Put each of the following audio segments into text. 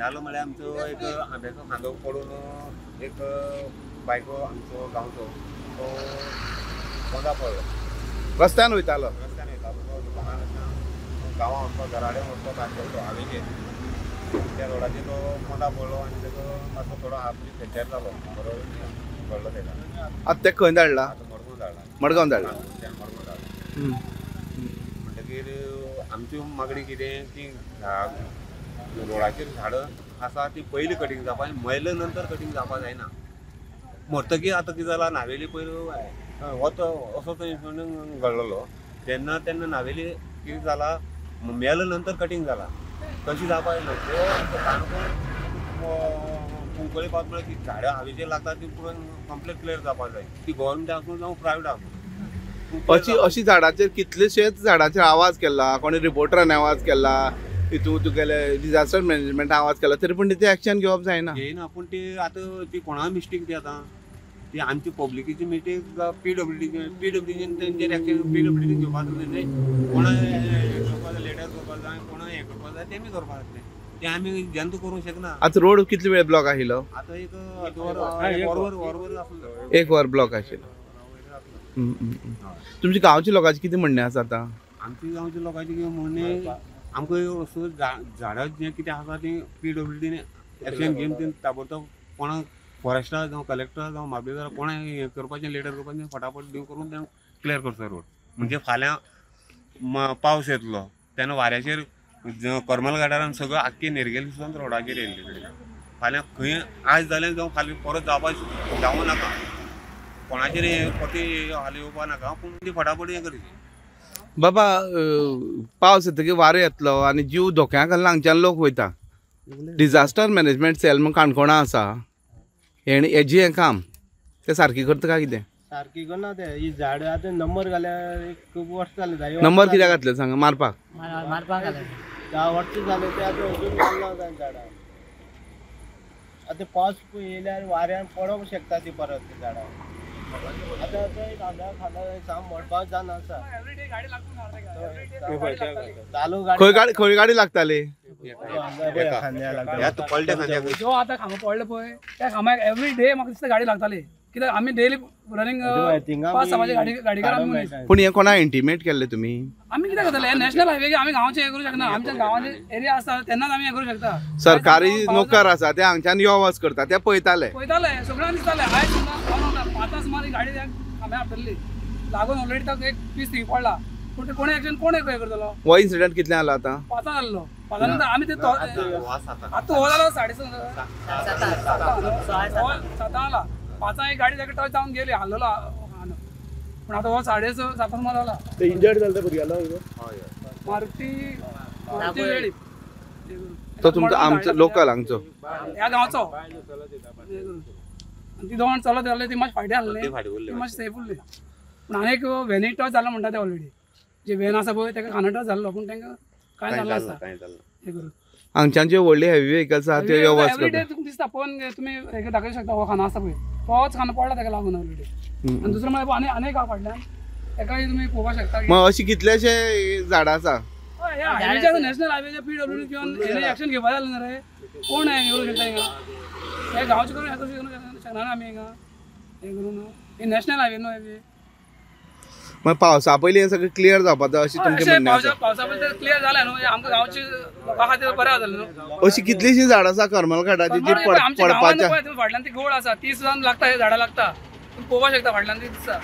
जालो म्हळ्यार आमचो एक आंब्याचो खांदो पडून एक बायको आमचो गांवचो तो पोंदा पडलो. रस्त्यान वयतालो. रस्त्यान वयतालो तो दुकानार गांवां वचपाक घराडे वचपाक भायर पडलो हावेचेर. त्या रोडाचेर तो पोंदा पडलो आनी तेजो मातसो थोडो हात फ्रॅक्चर जालो. बरो पडलो तेका. आतां तेका खंय धाडला? आतां मडगांव धाडला. मडगांव धाडला. मडगांव धाडला. म्हणटकीर आमची मागणी कितें की रोडाचेर झाडां आसा ती पयलीं कटींग जावपा, मेले नंतर कटींग जावपा जायना. मरतकीर आतां कितें जालां, नावेली पयर हो तो असोच इन्सिडंट घडलेलो तेन्ना तेन्ना नावेली कितें जालां, मेले नंतर कटींग जालां. तशी जावपा जायना. ते काणकोण कुंकळी पावत म्हळ्यार ती झाडां हावेचेर लागता ती पुराय कंप्लीट क्लियर जावपा जाय. ती गव्हर्मेंट आसूं जावं प्रायवेट आसूं. अशी अशी झाडाचेर कितलेशेच झाडाचेर आवाज केला, कोणी रिपोर्टरान आवाज केला, तितून तुगेले डिजास्टर मॅनेजमेंट आवाज केला, तरी पूण तेचे एक्शन घेवप जायना. घेयना. पूण ती आतां ती कोणा मिस्टेक ती आतां ती आमची पब्लिकेची मिस्टेक पीडब्ल्यूडीची पीडब्ल्यूडीन तेंचेर एक्शन पीडब्ल्यूडीन घेवपाक जाय. कोणा हें करपाक जाय, लेटर करपाक जाय, कोणा हें करपाक जाय, तेमी करपाक जाय. ते आमी जनता करूंक शकना. आतां रोड कितले वेळ ब्लॉक आशिल्लो? आतां एक वर वर आसलो. एक वर ब्लॉक आशिल्लो. तुमच्या गांवच्या लोकांचें कितें म्हणणें आसा आतां? आमच्या गांवच्या लोकांचें कितें म्हणणें, आमकां झाडां जें कितें आसा तीं पीडब्ल्यूडीन एक्शन घेवन तें ताबडतोब कोणाक फॉरेस्टार जावं कलेक्टर जावं मामलेदार कोणाक हें करपाचें, लेटर करपाचें, फटाफट दिवन करून तें क्लियर करचो रोड. म्हणजे फाल्यां पावस येतलो तेन्ना वाऱ्याचेर करमल घाटारान सगळो आख्खी नेरगेली सुद्दां रोडाचेर येयल्ली कडेन. फाल्यां खंय आयज जालें जावं फाल्यां परत जावपा जावं नाका, कोणाचेर परती हाल येवपा नाका, पूण ती फटाफट हें करची. बाबा पावस येतकीर वारो येतलो आनी जीव धोक्या घालून हांगच्यान लोक वयता. डिजास्टर मॅनेजमेंट सेल म्हूण काणकोणा आसा, हेजें हें काम तें सारकें करता काय कितें? सारकी करना ते. ही झाड आतां नंबर घाल्यार एक खूब वर्स जालें. नंबर कित्याक घातले सांगा? मारपाक. मारपाक घातले 10 वर्सां जाले ते आतां अजून घालना काय झाडां. आतां पावस येयल्यार वाऱ्यान पडोंक शकता ती परत ती झाडां. आतां आतां एक खांदा खांदा साम मडपाक जावन आसा. चालू गाडी खंय गाडी लागताली? जो आतां खांबो पडलो पळय त्या खांब्याक एवरी डे म्हाका दिसता गाडी लागताली. कित्याक आमी डेली रनिंग पांच सवाचे गाडीकार आमी. पूण हें कोणा इंटिमेट केल्लें तुमी? आमी कितें करतले, नॅशनल हायवे आमी गांवचे हें करूं शकना. आमच्या गांवाचे एरिया आसा तेन्नाच आमी हें करूं शकता. सरकारी नोकर आसा ते हांगच्यान यो वच करता, ते पळयताले पळयताले सगळ्यांक दिसताले. आयज सुद्दां पांचां सुमार गाडी त्या खांब्या आपटली लागून ऑलरेडी ताका एक पीस थिंग पडला. पूण ते कोणे एक्शन कोण हें करतलो? हो इन्सिडंट कितले जालो आतां? पांचां जाल्लो. पांचां नंतर आमी ते आतां हो जालो 7:30 सातां जाला. पांचां एक गाडी ताका टच जावन गेली, हाडलेलो. पूण आतां हो 6:30 सुमार जाला. इंजर्ड जालो भुरग्यालो मारुती मारुती वेळीप. तो तुमचो आमचो लोकल हांगचो ह्या गांवचो. आनी ती दोन चलत गेल्ले, ती मातशी फाटीं आहली, ती मातशी सेफ उरली. पूण आनी एक व्हॅनीक टच जालो म्हणटा ते ऑलरेडी. जे व्हॅन आसा पळय ताका खांदा टच जाल्लो, पूण तांकां कांय जालें आसता हें करून. हांगच्यान जे व्हडले हेवी व्हेकल्स आसा ते यो वच एवरी डे तुमकां दिसता पळोवन तुमी हें दाखोवंक शकता. हो खांदो आसा पळय तोच खांदो पडला ताका लागून ऑलरेडी. आनी दुसरो म्हळ्यार आनी आनी एक आहा फाटल्यान, ताकाय तुमी पळोवपाक शकता. मग अशी कितलेशे झाडां आसा हय, ह्या हायवेच्या नॅशनल हायवेच्या पीडब्ल्यूडी किंवा हेणे एक्शन घेवपा जालें ना रे. कोण हें करूंक शकता हिंगा? हे गांवचे करून हें करूंक शकना आमी हिंगा हें करून. हे नॅशनल हायवे न्हू हे. मग पावसा पयलीं हें सगळें क्लियर जावपाचो अशें तुमचें म्हणणें आसा? पावसा पयलीं क्लियर जालें न्हू, आमकां गांवचे लोकां खातीर बरें जालें न्हू. अशी कितलीशीं झाडां आसा करमल घाटाची जी पडपाच्या? फाटल्यान ती गोड आसा ती सुद्दां लागता, हे झाडां लागता, तुमी पळोवपाक शकता फाटल्यान ती दिसता.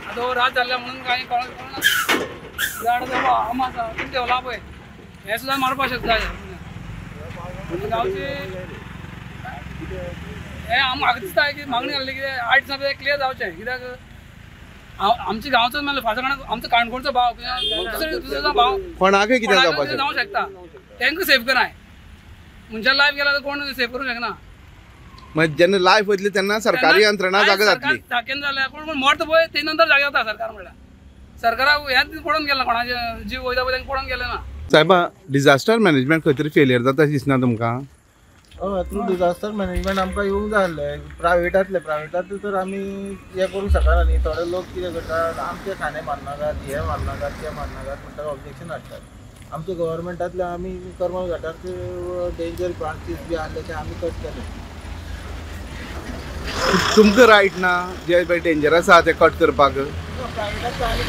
आतां रात जाल्ल्या म्हणून कांय कळना. झाड आम आसा तुमी देवला पळय, हें सुद्दां मारपाक शकता. गांवचे हें म्हाका दिसता की मागणी घाल्ली कितें 8 दिसां भितर क्लियर जावचें. कित्याक आमच्या गांवचो म्हणल्यार फाटल्यान आमचो काणकोणचो भाव दुसरो दुसरो भाव कोणाकय कितें जावपाक जावंक शकता. तांकां सेफ कराय. मनशां लायफ गेला तर कोण सेफ करूंक शकना. मागीर जेन्ना लायफ वयतली तेन्ना सरकारी यंत्रणा जागा जातली. जागेन जाल्यार कोण कोण मरता पळय ते नंतर जागे जाता सरकार. म्हणल्यार सरकाराक हेंच पडोवन गेलें, कोणाचें जीव वयता पळय तांकां पडोवन गेलें ना. साहेबा, डिजास्टर मॅनेजमेंट खंय तरी फेलियर जाता अशें दिसना तुमकां? हय, थ्रू डिजास्टर मॅनेजमेंट आमकां येवंक जाय आसलें. प्रायवेटांतलें प्रायवेटांतलें तर आमी हें करूंक शकना न्ही. थोडे लोक कितें करतात, आमचे खांदे मारनाकात, हें मारनाकात, तें मारनाकात म्हणटा, ऑब्जेक्शन हाडटात. आमच्या गव्हर्मेंटांतले आमी करमल घाटार डेंजर ब्रांचीस बी आहले ते आमी कट केले. तुमकां रायट ना जे पळय डेंजरस आहा ते कट करपाक? प्रायवेटाक आमी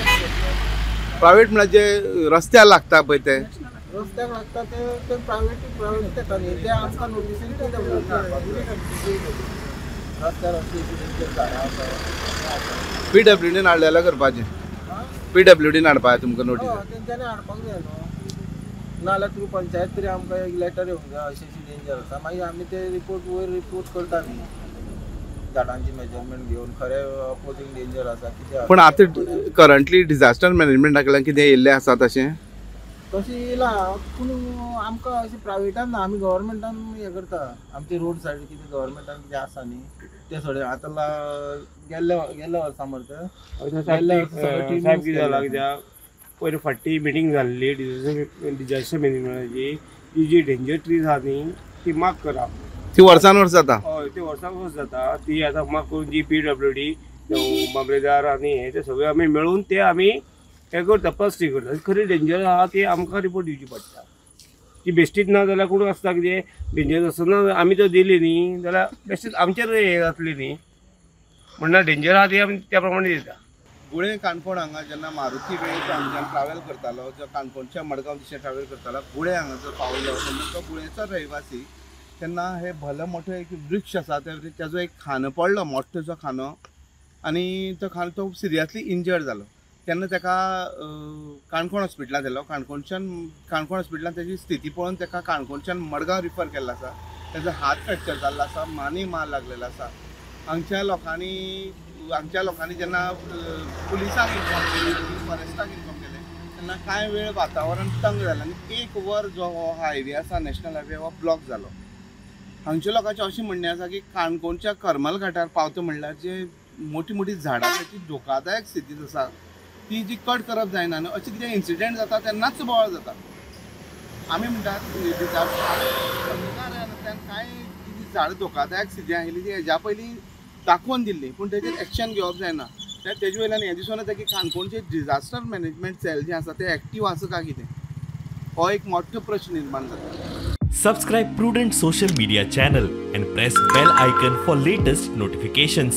प्रायवेट म्हळ्यार जे रस्त्यार लागता पळय ते रस्त्याक लागता ते प्रायवेट प्रायवेट तेका न्ही ते आमकां नोटीसीन रस्त्यार अशी डेंजर झाडां आसा. पीडब्ल्यूडीन हाडलें करपाचें. पीडब्ल्यूडीन हाडपाक तुमकां नोटीस? तेंच्यांनी हाडपाक जाय न्हू, नाजाल्यार थ्रू पंचायत तरी आमकां एक लेटर येवंक जाय अशी अशी डेंजर आसा. मागीर आमी ते रिपोर्ट वयर रिपोर्ट करता न्ही, झाडांची मेजरमेंट घेवन खरें अपोजींग डेंजर आसा कितें. पूण आतां करंटली डिझास्टर मॅनेजमेंटा कडल्यान कितें येयल्लें आसा तशें? तशें येयलां पूण आमकां अशें प्रायवेटान ना, आमी गव्हर्मेंटान हें करता. आमचे रोड सायड कितें गव्हर्मेंटान कितें आसा न्ही ते सगळें आतां गेल्ल्या गेल्ल्या वर्सा मरे गेल्ल्या वर्सा सगळें साहेब कितें जालां कित्याक पयर फाटी मिटींग जाल्ली डिझास्टर मॅनेजमेंटाची, ती जी डेंजर ट्रीज आहा न्ही ती मार्क करप. ती वर्सान वर्स जाता? हय, ती वर्सान वर्स जाता. ती आतां मार्क करून जी पीडब्ल्यूडी मामलेदार आनी हे ते सगळे आमी मेळून ते आमी हें करता, प्लास्टीक करता. खरी डेंजर आहा ती आमकां रिपोर्ट दिवची पडटा. ती बेश्टीच ना जाल्यार कोण आसता कितें डेंजर आसतना आमी तो दिली न्ही जाल्यार बेश्टीच आमचेर हें जातली न्ही, म्हणल्यार डेंजर आहा ती आमी त्या प्रमाणे दिता. गुळे काणकोण हांगा जेन्ना मारुती वेळ हांगच्यान ट्रॅव्हल करतालो, जो काणकोणच्या मडगांव दिशेन ट्रॅव्हल करतालो, गुळे हांगा जो पावलो तेन्ना तो गुळेचो रहिवासी तेन्ना हे भले मोठो एक वृक्ष आसा तेजो एक खांदो पडलो, मोठो जो खांदो, आनी तो खांदो तो सिरियसली इंजर्ड जालो. तेन्ना ताका काणकोण हॉस्पिटलांत व्हेलो. काणकोणच्यान काणकोण हॉस्पिटलांत तेजी स्थिती पळोवन ताका काणकोणच्यान मडगांव रिफर केल्लो आसा. तेजो हात फ्रॅक्चर जाल्लो आसा, मानी मार लागलेलो आसा. हांगच्या लोकांनी जेन्ना पुलिसांक इन्फॉर्म केलें, फॉरेस्टाक इन्फॉर्म केलें, तेन्ना कांय वेळ वातावरण तंग जालें आनी एक वर जो हो हायवे आसा, नॅशनल हायवे, हो ब्लॉक जालो. हांगच्या लोकांचें अशें म्हणणें आसा की काणकोणच्या करमल घाटार पावता म्हणल्यार जे मोठी मोठी झाडां ताची धोकादायक स्थितीत आसा ती जी कट करप जायना आनी अशें कितें इन्सिडंट जाता तेन्नाच बोवाळ जाता. आमी म्हणटात कांय जी झाडां धोकादायक स्थिती आशिल्ली ती हेज्या पयलीं दाखोवन दिल्ली, पूण तेजेर एक्शन घेवप जायना. तेजे वयल्यान हें दिसून येता की काणकोणचें डिझास्टर मॅनेजमेंट सेल जें आसा तें एक्टीव आसा काय कितें, हो एक मोठो प्रश्न निर्माण जाता. Subscribe Prudent social media channel and press bell icon for latest notifications.